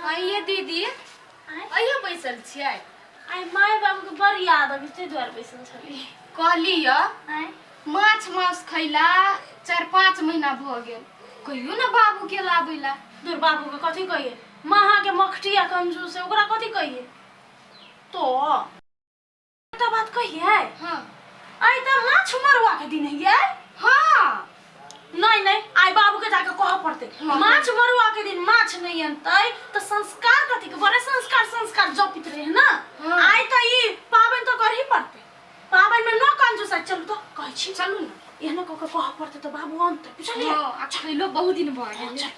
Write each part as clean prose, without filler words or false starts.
आइए दीदी, अइयो बैसल छियै? आइ माय बाबूके बड़ याद अबै, ताहि दुआरे बैसल छलियै। कहली यऽ, आँय? माछ मांस खैला 4-5 महीना भऽ गेल, कहियो ने बाबू के लाबै ला। दूर, बाबूके कथी कहिए? महाके मखटिया कंजूस है, ओकरा कथी कहिए? तो एकटा बात कहिए? हाँ। आइ तऽ माछ मरुआ के दिन है। हाँ। नहीं नहीं, आइ बाबू के जाके कहऽ पड़तै। हाँ। माछ मरुआ के दिन माछ नहीं अनतै तऽ संस्कार कथी के? बड़े संस्कार संस्कार जपित रहे ना। हाँ। आइ तऽ ई पाबनि तऽ करही पड़तै, पाबनि में न कंजूस। आइ चलू तऽ कहै छी। चलू ने। एहनो कऽ के कहऽ पड़तै तऽ बाबू अनतै, बुझलियै? हाँ, आ खैलो बहुत दिन भऽ गेल। चल।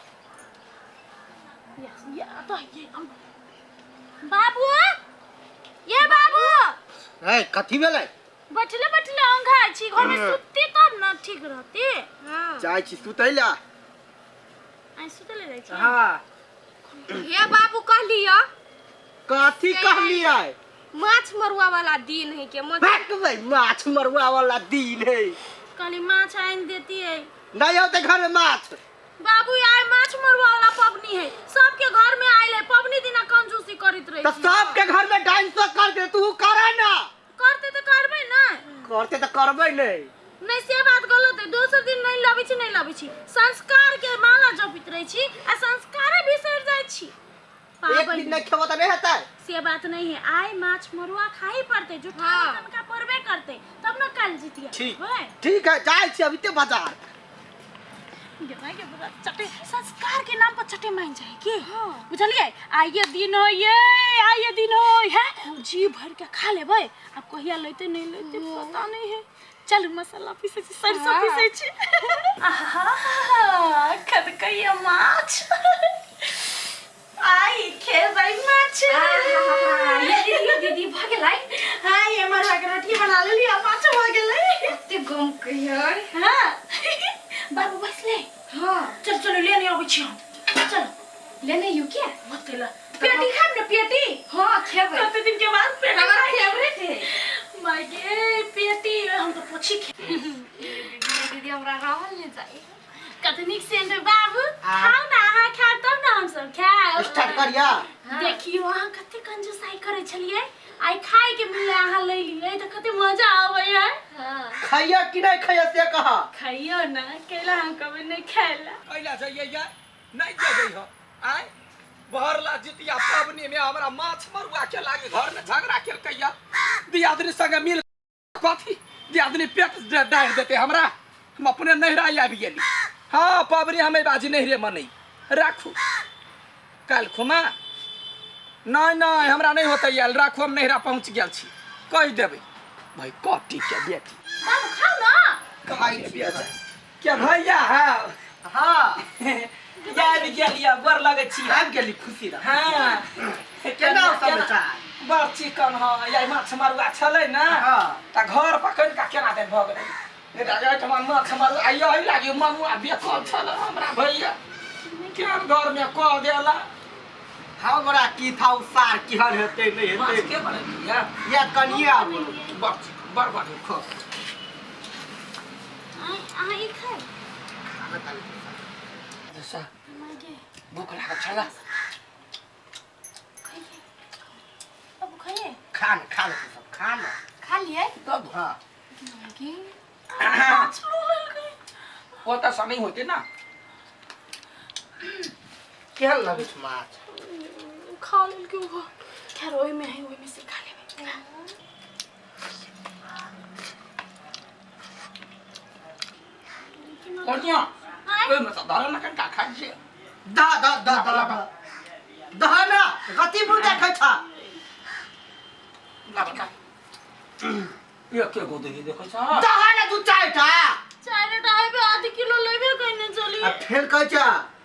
या तऽ ये बाबू, ये बाबू। ए, कथी भेलै? बैठले बैठले औंघाइ छी, घर में सुतती तब न ठीक रहती। हाँ। जाइ छी सुतै ला। आइ सुतले जाइ छी? हाँ। हे बाबू, कहली यऽ। कथी कहलियै? माछ मरुआ वाला दिन है के माछ। भाग भाई, माछ मरुआ वाला दिन है। कहली माछ आनि देती है। नहीं होते घर में माछ। बाबू, आइ माछ मरुआ वाला पबनी है, सबके घर में आयल है, पबनी दिना कंजूसी करैत रहे। तो सबके घर में डांस कर दे, तू करा ना। करते तऽ करबै ना। करते तो करबै नहीं। नहीं, से बात गलत है। दोसर दिन नहीं लाबै छी, नहीं लाबै छी, संस्कार के माला जपित रहै छी आ संस्कारे बिसरि जाइ छी। एक पाबनि दिन नहीं खेबो तो नहीं हेतै। से बात नहीं है, आइ माछ मरुआ खाही पड़तै, जुठा हाँ। तनका पड़बे करतै तब न काल जितिया। ठीक। होय। ठीक है, जाइ छी अभी ते बाजार। गे माय गे, पूरा चटे संस्कार के नाम पर चटे मान जाए की। बुझलियै? आइए दिन हो, ये आइए दिन हो है, जी भर के खा लेबै। अब कहिया लेते नहीं लेते पता नहीं है। चल, मसाला पीसे छी, सरसों पीसे छी। आहा, खदकैया माछ, आई खेबै माछ। ये दीदी, दीदी, भऽ गेलै? हाँ, ये मरुआ के रोटी बना लेली आ माछ भऽ गेलै। कते गम कहियै। हाँ बाबू, बसले? हाँ। चल चलो, लेने अबै छी हम, चलो। लेने यौ क्या? मत कैला, पेटी खाब ने पेटी? हाँ, खेबै। कते दिन के बाद पेटी हमर खाइ। फेवरेट है। माय गे, पेटी हम तो पोछी खे। दीदी, दीदी, हमरा रहल नहि जाइ। कते नीक सेंट है बाबू। आ। खाउ ना, अहाँ खायब तब ना हम सब खायब। स्टार्ट करिया। देखियो, अहाँ कते कंजूसाई करै छलियै, आइ खाय के मिललै, अहाँ लै लियै तऽ कते मजा आबै है। हाँ। खैया कि नहीं खैया से कहा। खइयो ना, कैला हम कभी नहीं खायला। कैला जाइए यार, नहीं जेबै हम आय। भरला जितिया पबनी में हमरा माछ मरुआ के लागे घर में झगड़ा केलकैया दियादनी संगे मिल। कथी दियादनी पेट डारि देते हमरा, हम अपने नैहरा आबि गेली। हाँ, पबनी हम बाजी नैहरे मनै राखू, काल्हि खुमा। नहीं नहीं, हमरा नहीं होते आयल, राखू, हम नैहरा पहुँच गेल छी, कहि देबै भाई कटी के बेटी। बाबू, खाउ ना। खाइ छी। क्या भैया है? हाँ। आबि गेलियै, बड़ लगै छी। आबि गेली, खुशी रह। हाँ। केना समाचार? बड़ चिकन है। या माछ मरुआ छलै ने। हाँ। तऽ घर पर कनिका केना दिन भऽ गेलै, नहि तऽ एहिठमा माछ मरुआ यही लागी मनुआ बेकल छल हमरा। भैया केहन घरमे कऽ देला। हमरा की था सार केहन हेतै नहीं माछ हेतै। के बनेलियै? या कनिया बोलो। बड़ चिकन, बड़ बढ़िआँ, खो। अहाँ ई खाइ। खाना तानी। जैसा मागे। भूख लागल छला। खाइए बाबू, खाइए। खा न, खा न, तू सब खा न। खा लियै। तब हाँ। की? माछ लो लेलकै। ओतऽ से नहि होतै ना। केहन लगै छै माछ? खा लेलकै ओहो। खैर, ओहिमे है, ओहिमे से खा लेबै। बढ़िआँ। आँय? ओहिमे तऽ धरल ने, कनिका खाइ छियै। द द द द द दह ना, कथी मुँह देखै छ? लड़का एक एगो दही देखै छ। दह ना दू चारि टा। चारि टा हेबे, आध किलो लेबे कइने चली। आ फेर कहै छ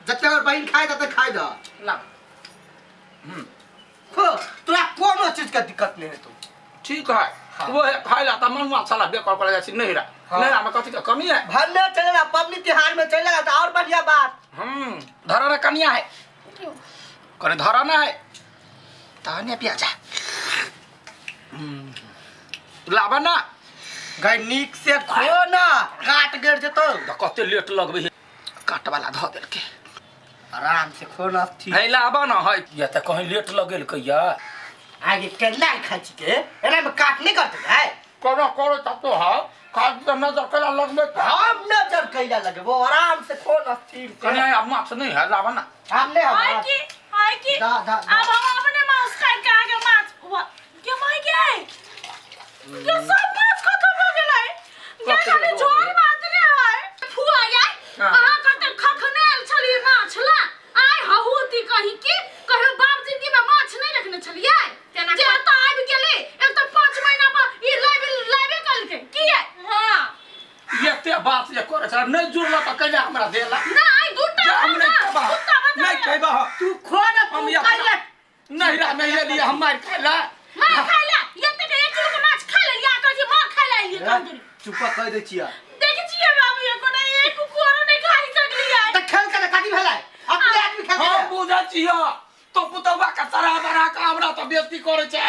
जते हमर बहिन खाइ तते खाइ द। ला। खो, तोरा कोनो चीज के दिक्कत नहीं हेतौ। ठीक है। वो है खाइ ला तऽ मनुआ छला बेकल कर जाइ छी नैहरा। हाँ। नैहरा में कथी के कमी है? भन्ने चलेगा, पबनी तिहार में चलेगा तो और बढ़िया बात। धरा ना कनिया है, कने धरा ना है तहने पिया जा। लाबा ना। गई नीक से खो ना, काट गिर जेतौ। तऽ कते लेट लगबै है, काट वाला धऽ देलकै। आराम से खो ना ठीक। है लाबा ना है या त कहीं लेट लगेल कहिया। आगे केना खाइ छी के एना में काट नहीं करते है। करो करो तब तो हाँ काट त नजर करा लगबे। हम नजर कैला लगबो, आराम से खो ना ठीक से। कन्या अब माछ नहीं है, लाबा ना। हम नहीं, हम आय की आय की। दा, दा, दा। अब हम अपने मांस खाइ के आगे माछ के माय के ये सब माछ खत्म हो गेलै। ये खाली झोल माछ ने है फुआ यार। हाँ। अहाँ कते खखनायल छलियै माछ ला आय हहुती कही की कहियो बाप जिंदगी में माछ नहीं रखने छलियै। तेना जे एतऽ आबि गेलै एक तऽ 5 महीना पर ई लाबे लाबे कलकै की ये? हां एते बात जे करे छ नहीं जुड़ल त कैला हमरा देला। नहीं दूटा जा, हम नहीं खा ना, खेबा। कुत्ता बता नहीं खेबा। तू खो ना, तू हम कैला नहीं रा नहीं लिए हम मार खाइला। मार खाइला एते के 1 किलो के माछ खा लेलियै आ कहै छी मार खाइला एलियै तंदूरी। चुप कह दै छियै। देखै छियै बाबू एको नहि एक कुकुरो नहि खाइ सकलियै। त खेल के कथी भेलै? अपने आदमी खेल के। हम बुझै छियै तो पुतौआ के चढ़ा बढ़ा के हमरा तो बेइज्जती करे छै।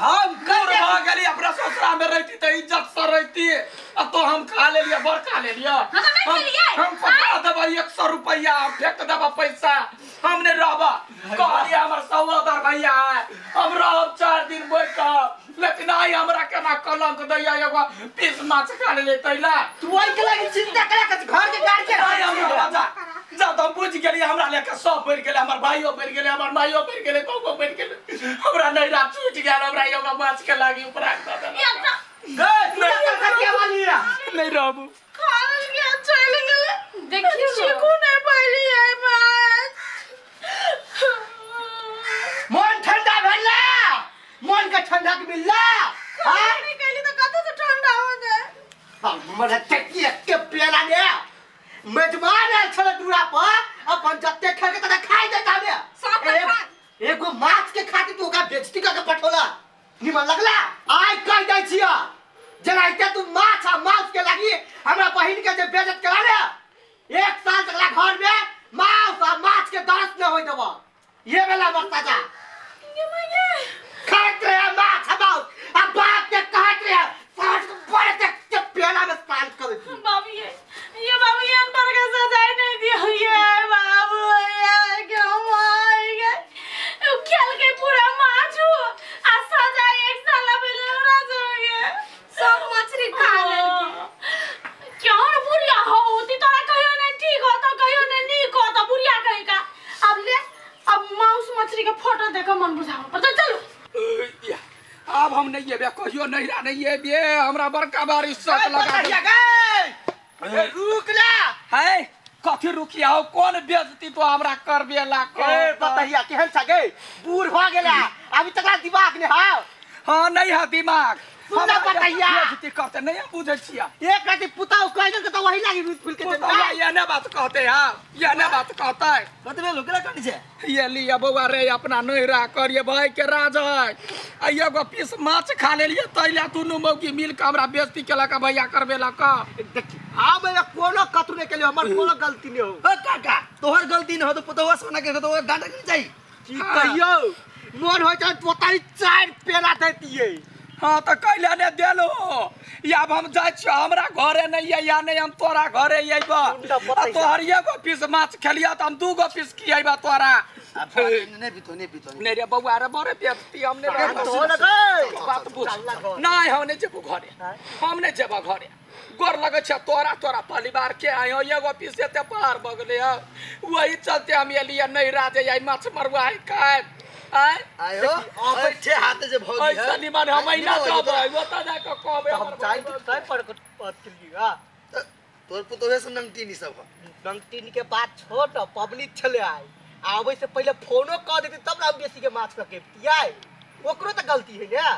हम दूर भऽ गेली, अपना ससुरा में रहती त इज्जत से रहती आ तो हम खा लेलियै, बड़ खा लेलियै। हम तऽ नहि खेलियै। हम पठा देबै 100 रुपैआ, हम फेंक देबै पैसा, हम नहि रहब। कहलियै हमर सहोदर भैया है, हम रहब 4 दिन बैठ कऽ, लेकिन आइ हमरा केना कलंक दैया एगो पीस माछ खा लेलियै तैला। तू ओहि के लागि चिंता करा के घर के गार्जियन आइ हमरा जा जा तऽ हम बुझि गेलियै हमरा लेके सब बढ़ि गेलै, हमर भाइयो बढ़ि गेलै, हमर माइयो बढ़ि गेलै, बौओ बढ़ि गेलै, हमरा नैहरा छूटि गेल, हमरा एगो माछ के लागि उपरा कऽ देलक। गै सुता कर के वाली है। नहि रहबू। खा लेलियै चलि गेलै। देखियौ ने। चीकू नहि पाइलियै माछ। मन ठंडा भेला, मन के ठंडा के मिलला। खाना नहि कैली तऽ कतऽ से ठंडा हो जाए। हमर चक्की के पेला ने मेजबान आयल छलै दूरा पर, अपन जते खेलके तते खाइ देता ने। सब तऽ खा। एगो माछ के खातिर तू ओकरा बेइज्जती कऽ के पठौला, निमन लगला? आइ कहि दै छियै जेनाहिते तू माछ आ मांस के लागी हमरा बहिन के जे बेइज्जत करा ले, 1 साल तक ला घर में मांस आ माछ के दर्श न होय देबो। ये बेला हमर सजा। खाइत रहे माछ आ मांस आ बाप के कहैत रहे साँझ के बड़े के पेला में शांत कर दै। बाबू ये बाबू ये अनपढ़ का सजाए नहीं दिया ये बाबू ये क्यों आएगा? वो खेल के पूरा माछ हो आ सजा 1 साल पहले हमरा से हो गया। सब मछली खा लेलकै। क्यों रे बुढ़िया हो ती तोरा कहियो नहीं ठीक हो तो कहियो नहीं नीक हो तो बुढ़िया कहीं का। अब ले अब मांस मछली के फोटो देखो मन बुझाओ पर तो चलो। आब हम नहीं एबे कहियो नैहरा नहीं एबे, हमरा बड़का बारिश शक लगा ए, गै, रुक जा। है कथी रुकिया हो, कोन बेइज्जती तो हमरा करबे ला कर। ए बतहिया केहन छ गै, बूढ़ भ गेला अभी तक दिमाग नहीं है। हाँ नहीं है दिमाग। सुन ना बतहिया। बेइज्जती करते नहीं हम बुझै छियै। एक राति पुताऊ कह देलकै तऽ वही लागी रुस फूल के पुतौआ ये ने बात कहते हाँ, ये ने बात कहते। कतबे लोग केना करै छै? ये लिया बौआ रे अपना नैहरा करिए भाई के राज है। आ एगो पीस माछ खा लेलिए तैला दुनू मौगी मिल के हमरा बेइज्जती केलक भैया करबे लक। देखी हम एमे कोनो कतरू नहीं केलियो, हमर कोनो गलती नहीं हो। ओ काका तोहर गलती नहीं हो तो पुतौआ सोना के तो डांटे के चाही। की कहियो मन होय त पोतारी 4 पेला देतिए। हाँ तो कैला ने देलो या अब हम जाइ छियो, हमरा घरे नहीं है या नहीं हम तोरा घरे अइबा। आ तोहर एगो पीस माछ खेलिया त हम 2 गो पीस खियैबा तोरा। नहीं पीतो नहीं पीतो नहीं रे बौआ रे बड़े बेइज्जती हम नहीं शांत हो ना गै। बात बुझ। नहीं हम नहीं जेबो घरे, हम नहीं जेबो घरे। गोर लगै छै तोरा, तोरा परिवार के आयो एगो पीस एते पार भऽ गेलै हँ, वही चलते हम एलियै नैहरा जे आइ माछ मरुआ है खायब। आय आयो बैठे हाथ जे भौजी है। ऐसा निमन हम अहिना कहबै, ओतऽ जा कऽ कहबै हम हमर जाइन के काय पर बात केलियै हा। तोर पुतोहे से नंगटीनी सब ह। नंगटीनी के बात छोड़, पब्लिक छले आइ आबै से पहिले फोनो कऽ देती तब ना हम बेसी के माछ लकेबतियै। ओकरो तऽ गलती है ने।